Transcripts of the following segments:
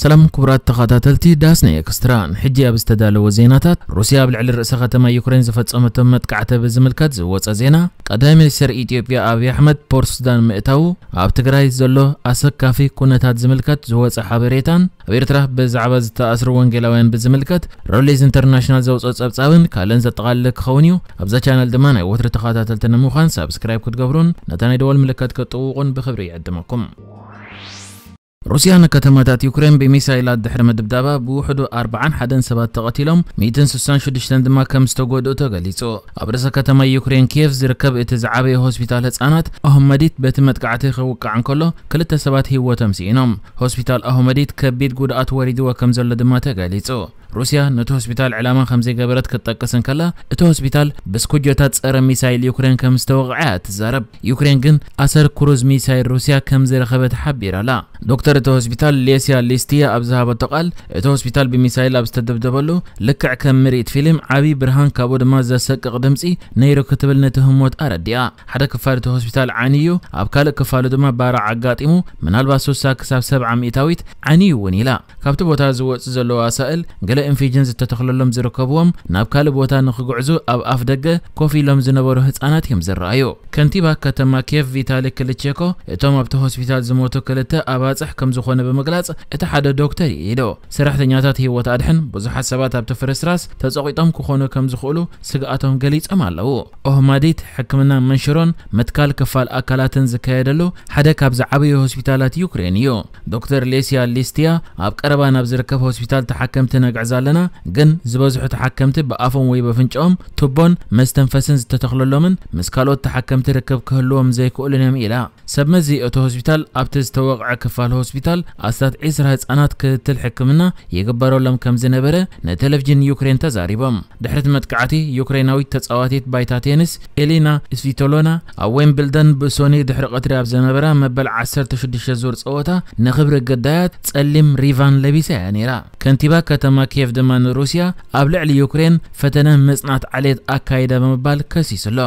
ሰላም ክቡራት ተኸታተልቲ ዳስና ኤክስትራ፣ ሕጂ ኣብ ዝተዳለወ ዜናታት፣ ሩስያ ኣብ ልዕሊ ርእሰ ከተማ ዩክሬን ዝፈጸመቶ መጥቃዕቲ ብዝምልከት ዝወጸ ዜና፣ ቀዳማይ ሚኒስተር ኢትዮጵያ ኣብይ ኣሕመድ ፖርት ሱዳን ምእታዉ፣ ኣብ ትግራይ ዘሎ ኣሰካፊ ኩነታት ዝምልከት ዝወጸ ሓበሬታን፣ ኣብ ኤርትራ ብዛዕባ ዝተኣስሩ ወንጌላውያን ብዝምልከት ሮሊዝ ኢንተርናሽናል ዘውፅኦ ጸብጻብን ካልእን ዘጠቓልል ክኸውን እዩ። ኣብዛ ቻነል ድማ ናይ ወትሪ ተኸታተልቲ ንምዃን ሳብስክራይብ ክትገብሩን ነታ ናይ ደወል ምልክት ክትጥውቑን ብኽብሪ ይዕድመኩም። ሩስያ ንከተማታት ዩክሬን ብሚሳይላት ድሕሪ ምድብዳባ ብውሕዱ ኣርባዓን ሓደን ሰባት ተቐቲሎም፣ ሚእትን ስሳን ሽዱሽተን ድማ ከም ዝተጎድኡ ተገሊጹ። ኣብ ርእሰ ከተማ ዩክሬን ኪየቭ ዝርከብ እቲ ዝዓበየ ሆስፒታል ህጻናት ኣህመዲት በቲ መጥቃዕቲ ክውቃዕ እንከሎ፣ ክልተ ሰባት ህይወቶም ስኢኖም። ሆስፒታል ኣህመዲት ከቢድ ጉድኣት ወሪድዎ ከም ዘሎ ድማ ተገሊጹ። ሩስያ ነቲ ሆስፒታል ዕላማ ከም ዘይገበረት ክትጠቅስ እንከላ፣ እቲ ሆስፒታል ብስኩጆታት ጸረ ሚሳይል ዩክሬን ከም ዝተወቕዐ እያ ትዛረብ። ዩክሬን ግን ኣሰር ክሩዝ ሚሳይል ሩስያ ከም ዝረኸበት ሓቢራ ኣላ። ዶክተር እቲ ሆስፒታል ሌስያ ሊስትያ ኣብ ዝሃበቶ ቃል፣ እቲ ሆስፒታል ብሚሳይል ኣብ ዝተደብደበሉ፣ ልክዕ ከም ምርኢት ፊልም ዓቢ ብርሃን፣ ካብኡ ድማ ዘሰቅቕ ድምጺ ነይሩ ክትብል ነቲ ህሞት ኣረዲኣ። ሓደ ክፋል እቲ ሆስፒታል ዓንዩ፣ ኣብ ካልእ ክፋሉ ድማ ባርዕ ኣጋጢሙ፣ ምናልባት ስሳ ክሳብ ሰብዓ ሚእታዊት ዓንዩ እውን ኢላ። ካብቲ ቦታ ዝወጽእ ዘለዉ ኣሳእል፣ ገለ ኢንፊጅን ዝተተኽለሎም ዝርከብዎም፣ ናብ ካልእ ቦታ ንኽጉዕዙ ኣብ ኣፍ ደገ ኮፍ ኢሎም ዝነበሩ ህጻናት እዮም ዝረኣዩ። ከንቲባ ከተማ ኬቭ ቪታሊ ክልቼኮ፣ እቶም ኣብቲ ሆስፒታል ዝሞቱ ክልተ ኣባጽሕ ከም ዝኾነ ብምግላጽ፣ እቲ ሓደ ዶክተር እዩ ኢሉ። ሰራሕተኛታት ህይወት ኣድሕን፣ ብዙሓት ሰባት ኣብቲ ፍርስራስ ተጸቒጦም ክኾኑ ከም ዝኽእሉ ስግኣቶም ገሊጾም ኣለዉ። ኦህማዲት ሕክምና መንሽሮን ምትካል ክፋል ኣካላትን ዝካየደሉ ሓደ ካብ ዝዓበዩ ሆስፒታላት ዩክሬን እዩ። ዶክተር ሌስያ ሊስትያ፣ ኣብ ቀረባ ናብ ዝርከብ ሆስፒታል ተሓከምቲ ነግዕዝ ኣለና፣ ግን ዝበዝሑ ተሓከምቲ ብኣፎም ወይ በፍንጫኦም ቱቦን መስተንፈስን ዝተተኽለሎምን ምስ ካልኦት ተሓከምቲ ርክብ ክህልዎም ዘይክእሉን እዮም ኢላ። ሰብ መዚ እቲ ሆስፒታል ኣብቲ ዝተወቕዐ ክፋል ሆስፒታል ኣስታት ዒስራ ህጻናት ክትትል ሕክምና ይግበረሎም ከም ዝነበረ ንቴሌቪዥን ዩክሬን ተዛሪቦም። ድሕሪ እቲ መጥቃዕቲ፣ ዩክሬናዊት ተጻዋቲት ባይታ ቴኒስ ኤሊና ስቪቶሎና ኣብ ዌምብልደን ብሶኒ ድሕሪ ቀትሪ ኣብ ዝነበራ መበል ዓሰርተ ሽዱሽተ ዙር ጸወታ ንኽብሪ ግዳያት ጸሊም ሪቫን ለቢሳ እያ ነይራ። ከንቲባ ከተማ ኪየቭ ድማ ንሩስያ ኣብ ልዕሊ ዩክሬን ፈተነ ምጽናት ዓሌት ኣካይዳ ብምባል ከሲሱ ኣሎ።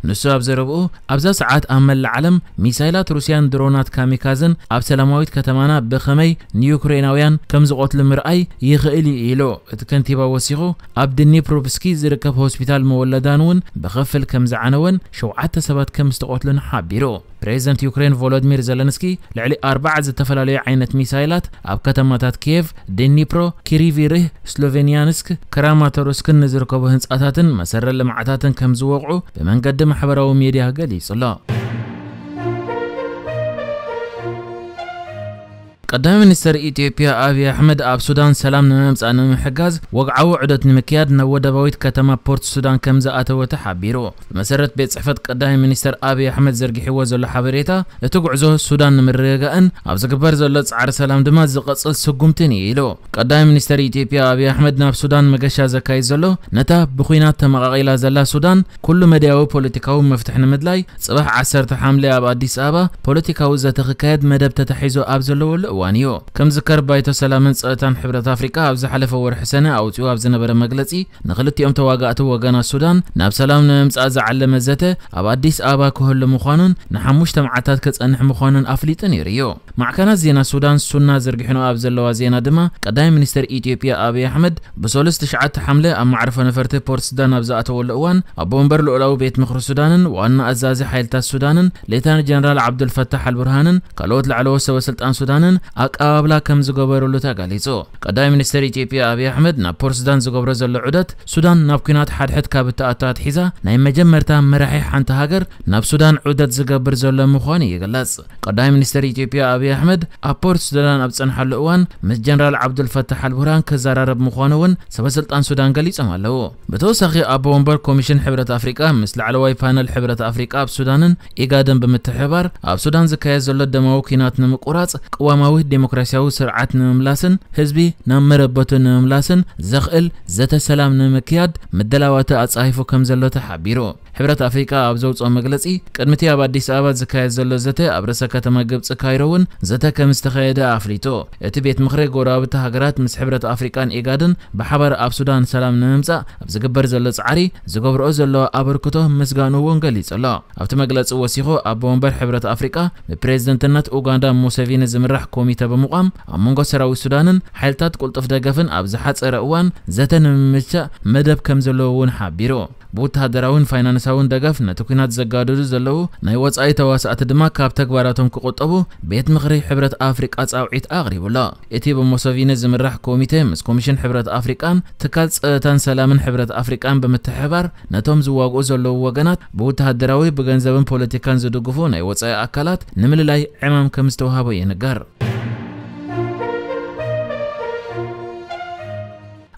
ንሱ ኣብ ዘረብኡ፣ ኣብዛ ሰዓት ኣብ መላእ ዓለም ሚሳይላት ሩስያን ድሮናት ካሚካዝን ኣብ ሰላማዊት ከተማና ብኸመይ ንዩክሬናውያን ከም ዝቐትሉ ምርኣይ ይኽእል እዩ ኢሉ። እቲ ከንቲባ ወሲኹ፣ ኣብ ድኒፕሮቭስኪ ዝርከብ ሆስፒታል መወለዳን እውን ብኸፍል ከም ዝዓነወን ሸውዓተ ሰባት ከም ዝተቐትሉን ሓቢሩ። ፕሬዚደንት ዩክሬን ቮሎዲሚር ዘለንስኪ ልዕሊ ኣርባዓ ዝተፈላለዩ ዓይነት ሚሳይላት ኣብ ከተማታት ኪየቭ፣ ድኒፕሮ፣ ኪሪቪሪህ፣ ስሎቬንያንስክ፣ ክራማቶርስክን ንዝርከቡ ህንጻታትን መሰረት ልምዓታትን ከም ዝወቕዑ ብመንገዲ ማሕበራዊ ሚድያ ገሊጹ ኣሎ። ቀዳማይ ሚኒስተር ኢትዮጵያ ኣብይ ኣሕመድ ኣብ ሱዳን ሰላም ንምምጻእ ንምሕጋዝ ወግዓዊ ዑደት ንምክያድ ናብ ወደባዊት ከተማ ፖርት ሱዳን ከም ዝኣተወ ተሓቢሩ። ብመሰረት ቤት ጽሕፈት ቀዳማይ ሚኒስተር ኣብይ ኣሕመድ ዘርጊሕዎ ዘሎ ሓበሬታ፣ እቲ ጉዕዞ ሱዳን ንምርግጋእን ኣብ ዝግበር ዘሎ ጻዕሪ ሰላም ድማ ዝቐጽል ስጉምትን እዩ ኢሉ። ቀዳማይ ሚኒስተር ኢትዮጵያ ኣብይ ኣሕመድ ናብ ሱዳን መገሻ ዘካይድ ዘሎ፣ ነታ ብኹናት ተመቓቒላ ዘላ ሱዳን ኩሉ መዳያዊ ፖለቲካዊ መፍትሒ ንምድላይ፣ ጽባሕ ዓሰርተ ሓምለ ኣብ ኣዲስ ኣበባ ፖለቲካዊ ዘተ ክካየድ መደብ ተታሒዙ ኣብ ዘለወሉ እዋን እዩ። ከም ዝከር፣ ባይቶ ሰላምን ጸጥታን ሕብረት ኣፍሪቃ ኣብ ዝሓለፈ ወርሒ ሰነ ኣውጺኡ ኣብ ዝነበረ መግለጺ፣ ንኽልቲኦም ተዋጋእቲ ወገናት ሱዳን ናብ ሰላም ንምምጻእ ዝዓለመ ዘተ ኣብ ኣዲስ ኣበባ ክህሉ ምዃኑን ንሓሙሽተ መዓልታት ክጸንሕ ምዃኑን ኣፍሊጡ ነይሩ እዩ። ማዕከናት ዜና ሱዳን ሱና ዘርጊሕንኦ ኣብ ዘለዋ ዜና ድማ፣ ቀዳማይ ሚኒስተር ኢትዮጵያ ኣብይ ኣሕመድ ብሰሉስ ትሽዓተ ሓምለ ኣብ መዕርፎ ነፈርቲ ፖርት ሱዳን ኣብ ዝኣተወሉ እዋን፣ ኣቦ ወንበር ልኡላዊ ቤት ምኽሪ ሱዳንን ዋና ኣዛዚ ሓይልታት ሱዳንን ሌተናል ጀነራል ዓብዱልፈታሕ ኣልቡርሃንን ካልኦት ላዕለዎት ሰበ ስልጣን ሱዳንን ኣቀባብላ ከም ዝገበሩሉ ተገሊጹ። ቀዳማይ ሚኒስተር ኢትዮጵያ ኣብይ ኣሕመድ ናብ ፖርት ሱዳን ዝገብሮ ዘሎ ዑደት፣ ሱዳን ናብ ኲናት ሓድሕድ ካብ እትኣቱ ኣትሒዛ ናይ መጀመርታ መራሒ ሓንቲ ሃገር ናብ ሱዳን ዑደት ዝገብር ዘሎ ምዃኑ ይግለጽ። ቀዳማይ ሚኒስተር ኢትዮጵያ ኣብይ ኣሕመድ ኣብ ፖርት ሱዳን ኣብ ዝጸንሓሉ እዋን ምስ ጀነራል ዓብዱልፈታሕ ኣልቡርሃን ክዘራረብ ምዃኑ እውን ሰበ ስልጣን ሱዳን ገሊጾም ኣለዉ። ብተወሳኺ ኣቦ ወንበር ኮሚሽን ሕብረት ኣፍሪቃ ምስ ላዕለዋይ ፓነል ሕብረት ኣፍሪቃ ኣብ ሱዳንን ኢጋድን ብምትሕብባር ኣብ ሱዳን ዝካየድ ዘሎ ደማዊ ኲናት ንምቁራጽ፣ ቅዋማዊ ዴሞክራሲያዊ ስርዓት ንምምላስን ህዝቢ ናብ መረበቱ ንምምላስን ዘኽእል ዘተ ሰላም ንምክያድ ምድላዋት ኣጻፊፉ ከም ዘሎ ተሓቢሩ። ሕብረት ኣፍሪቃ ኣብ ዘውፅኦ መግለፂ፣ ቅድሚቲ ኣብ ኣዲስ ኣበባ ዝካየድ ዘሎ ዘተ ኣብ ርእሰ ከተማ ግብፂ ካይሮ እውን ዘተ ከም ዝተኻየደ ኣፍሊጡ። እቲ ቤት ምኽሪ ጎረባብቲ ሃገራት ምስ ሕብረት ኣፍሪቃን ኢጋድን ብሓባር ኣብ ሱዳን ሰላም ንምምፃእ ኣብ ዝግበር ዘሎ ፃዕሪ ዝገብርኦ ዘሎ ኣበርክቶ ምስጋኑ እውን ገሊጹ ኣሎ። ኣብቲ መግለፂ ወሲኹ፣ ኣቦ ወንበር ሕብረት ኣፍሪቃ ብፕሬዝደንትነት ኡጋንዳ ሙሴቪኒ ዝምራሕ ኮሚተ ብምቋም ኣብ መንጎ ሰራዊት ሱዳንን ሓይልታት ቁልጡፍ ደገፍን ኣብ ዝሓፀረ እዋን ዘተ ንምምቻእ መደብ ከም ዘለዎ እውን ሓቢሩ። ብወተሃደራውን ፋይናንሳውን ደገፍ ነቲ ኲናት ዘጋድዱ ዘለዉ ናይ ወጻኢ ተዋሳእቲ ድማ ካብ ተግባራቶም ክቑጠቡ ቤት ምኽሪ ሕብረት ኣፍሪቃ ጻውዒት ኣቕሪቡ ኣሎ። እቲ ብሞሶቪኒ ዝምራሕ ኮሚቴ ምስ ኮሚሽን ሕብረት ኣፍሪቃን ትካል ጸጥታን ሰላምን ሕብረት ኣፍሪቃን ብምትሕብባር ነቶም ዝዋግኡ ዘለዉ ወገናት ብወተሃደራዊ፣ ብገንዘብን ፖለቲካን ዝድግፉ ናይ ወጻኢ ኣካላት ንምልላይ ዕማም ከም ዝተዋህቦ ይንገር።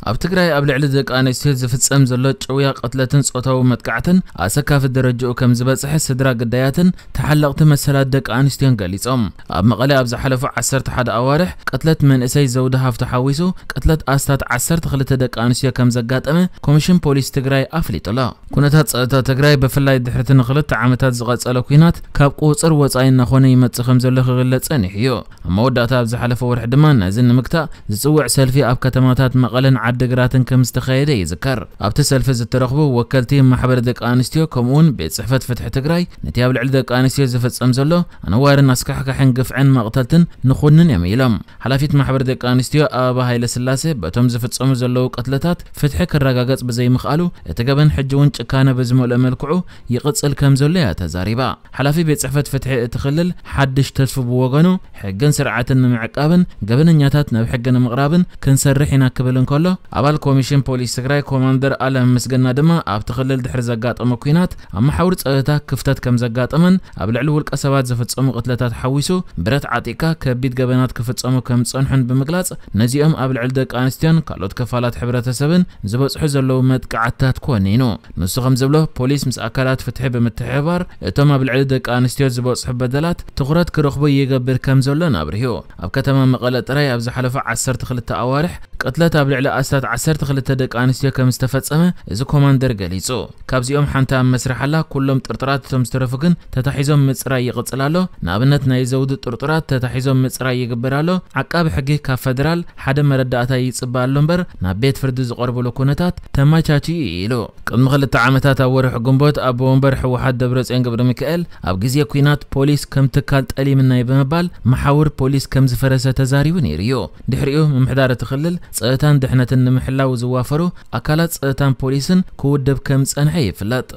ኣብ ትግራይ ኣብ ልዕሊ ደቂ ኣንስትዮ ዝፍጸም ዘሎ ጭውያ ቅትለትን ጾታዊ መጥቃዕትን ኣሰካፊ ደረጃኡ ከም ዝበጽሐ ስድራ ግዳያትን ተሓለቕቲ መሰላት ደቂ ኣንስትዮን ገሊጾም። ኣብ መቐለ ኣብ ዝሓለፉ ዓሰርተ ሓደ ኣዋርሕ ቅትለት መንእሰይ ዘውዲ ሃፍቱ ሓዊሱ ቅትለት ኣስታት ዓሰርተ ክልተ ደቂ ኣንስትዮ ከም ዘጋጠመ ኮሚሽን ፖሊስ ትግራይ ኣፍሊጡ ኣሎ። ኩነታት ጸጥታ ትግራይ ብፍላይ ድሕርቲ ንክልተ ዓመታት ዝቐጸለ ኲናት ካብ ቁጽር ወጻኢ እናኾነ ይመጽእ ከም ዘሎ ክግለጽ ጸኒሑ እዩ። ኣብ መወዳእታ ኣብ ዝሓለፈ ወርሒ ድማ ነዚ ንምግታእ ዝጽውዕ ሰልፊ ኣብ ከተማታት መቐለን ዓዲግራትን ከም ዝተኻየደ ይዝከር። ኣብቲ ሰልፊ ዝተረኽቡ ወከልቲ ማሕበር ደቂ ኣንስትዮ ከምኡውን ቤት ጽሕፈት ፍትሒ ትግራይ ነቲ ኣብ ልዕሊ ደቂ ኣንስትዮ ዝፍጸም ዘሎ ኣነዋርን ኣስካሕካሕን ግፍዕን መቕተልትን ንኹንን እዮም ኢሎም። ሓላፊት ማሕበር ደቂ ኣንስትዮ ኣበባ ሃይለ ስላሴ በቶም ዝፍጸሙ ዘለዉ ቅትለታት ፍትሒ ክረጋገጽ ብዘይምኽኣሉ እቲ ገበን ሕጂ እውን ጭካነ ብዝመልኦ መልክዑ ይቕጽል ከም ዘሎ እያ ተዛሪባ። ሓላፊ ቤት ጽሕፈት ፍትሒ እቲ ክልል ሓድሽ ተስፉ ብወገኑ ሕግን ስርዓትን ንምዕቃብን ገበነኛታት ናብ ሕጊ ንምቕራብን ክንሰርሕ ኢና ክብል እንከሎ፣ ኣባል ኮሚሽን ፖሊስ ትግራይ ኮማንደር ኣለም ምስግና ድማ ኣብቲ ክልል ድሕሪ ዘጋጠመ ኲናት ኣብ መሓውር ጸጥታ ክፍተት ከም ዘጋጠመን ኣብ ልዕሊ ውልቀ ሰባት ዝፍጸሙ ቅትለታት ሓዊሱ ብረት ዓጢቕካ ከቢድ ገበናት ክፍጸሙ ከም ዝጸንሑን ብምግላጽ፣ ነዚኦም ኣብ ልዕሊ ደቂ ኣንስትዮን ካልኦት ክፋላት ሕብረተሰብን ዝበጽሑ ዘለዉ መጥቃዕትታት ኮኒኑ። ንሱ ከም ዝብሎ፣ ፖሊስ ምስ ኣካላት ፍትሒ ብምትሕብባር እቶም ኣብ ልዕሊ ደቂ ኣንስትዮ ዝበጽሑ በደላት ትኹረት ክረኽቡ ይገብር ከም ዘሎን ኣብሪሁ። ኣብ ከተማ መቐለ ጥራይ ኣብ ዝሓለፉ ዓሰርተ ክልተ ኣዋርሕ ቅትለት ኣብ ልዕሊ ኣስታት ዓሰርተ ክልተ ደቂ ኣንስትዮ ከም ዝተፈጸመ እዚ ኮማንደር ገሊጹ። ካብዚኦም ሓንቲ ኣብ መስርሕ ኣላ። ኩሎም ጥርጡራት እቶም ዝተረፉ ግን ተታሒዞም ምጽራይ ይቕጽል ኣሎ። ንኣብነት ናይ ዘውዲ ጥርጡራት ተታሒዞም ምጽራይ ይግበር ኣሎ። ዓቃቢ ሕጊ ካብ ፈደራል ሓደ መረዳእታ ይጽበ ኣሎ እምበር ናብ ቤት ፍርዲ ዝቐርብሉ ኩነታት ተመቻችዩ እዩ ኢሉ። ቅድሚ ክልተ ዓመታት ኣብ ወርሒ ግንቦት ኣቦ ወንበር ህወሓት ደብረጽዮን ገብረ ሚካኤል ኣብ ግዜ ኲናት ፖሊስ ከም ትካል ጠሊምናይ ብምባል መሓውር ፖሊስ ከም ዝፈረሰ ተዛሪቡ ነይሩ እዩ። ድሕሪኡ ምምሕዳር እቲ ክልል ጸጥታን ድሕነትን ንምሕላው ዝዋፈሩ ኣካላት ጸጥታን ፖሊስን ክውደብ ከም ዝጸንሐ ይፍለጥ።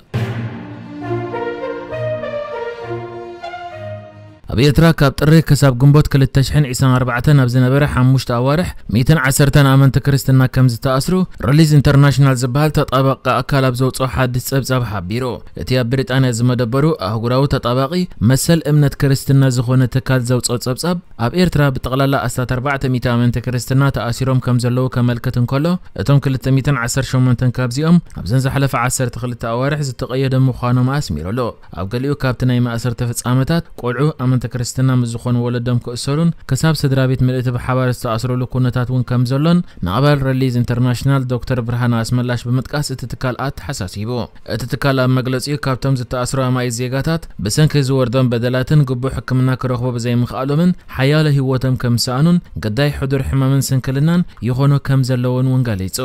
ኣብ ኤርትራ ካብ ጥሪ ክሳብ ግንቦት ክልተ ሽሕን ዕስራን ኣርባዕተን ኣብ ዝነበረ ሓሙሽተ ኣዋርሕ ሚእትን ዓሰርተን ኣመንቲ ክርስትና ከም ዝተኣስሩ ሪሊዝ ኢንተርናሽናል ዝበሃል ተጣባቂ ኣካል ኣብ ዘውፅኦ ሓድሽ ጸብጻብ ሓቢሩ። እቲ ኣብ ብሪጣንያ ዝመደበሩ ኣህጉራዊ ተጣባቂ መሰል እምነት ክርስትና ዝኾነ ትካል ዘውፅኦ ጸብጻብ፣ ኣብ ኤርትራ ብጠቕላላ ኣስታት ኣርባዕተ ሚእቲ ኣመንቲ ክርስትና ተኣሲሮም ከም ዘለዉ ከመልክት እንከሎ፣ እቶም ክልተ ሚእትን ዓሰርተ ሸሞንተን ካብዚኦም ኣብዘን ዝሓለፈ ዓሰርተ ክልተ ኣዋርሕ ዝተቐየደ ምዃኖም ኣስሚሩ ኣሎ። ኣብ ገሊኡ ካብቲ ናይ ማእሰርቲ ፍጻመታት፣ ቆልዑ ኣመንቲ ክርስትና ምስ ዝኾኑ ወለዶም ክእሰሩን ክሳብ ስድራ ቤት ምልእቲ ብሓባር ዝተኣስረሉ ኩነታት እውን ከም ዘሎን ንኣባል ሪሊዝ ኢንተርናሽናል ዶክተር ብርሃነ ኣስመላሽ ብምጥቃስ እቲ ትካል ኣተሓሳሲቡ። እቲ ትካል ኣብ መግለጺኡ፣ ካብቶም ዝተኣስሩ ኣማኢት ዜጋታት ብሰንኪ ዝወርዶም በደላትን ግቡእ ሕክምና ክረኽቡ ብዘይምኽኣሎምን ሓያሎ ህይወቶም ከም ዝሰኣኑን ግዳይ ሕዱር ሕማምን ስንክልናን ይኾኑ ከም ዘለውን እውን ገሊጹ።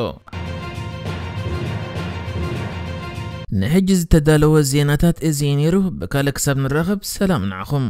ንሕጂ ዝተዳለወ ዜናታት እዚ እዩ ነይሩ። ብካልእ ክሳብ ንራኸብ ሰላም ንዓኹም።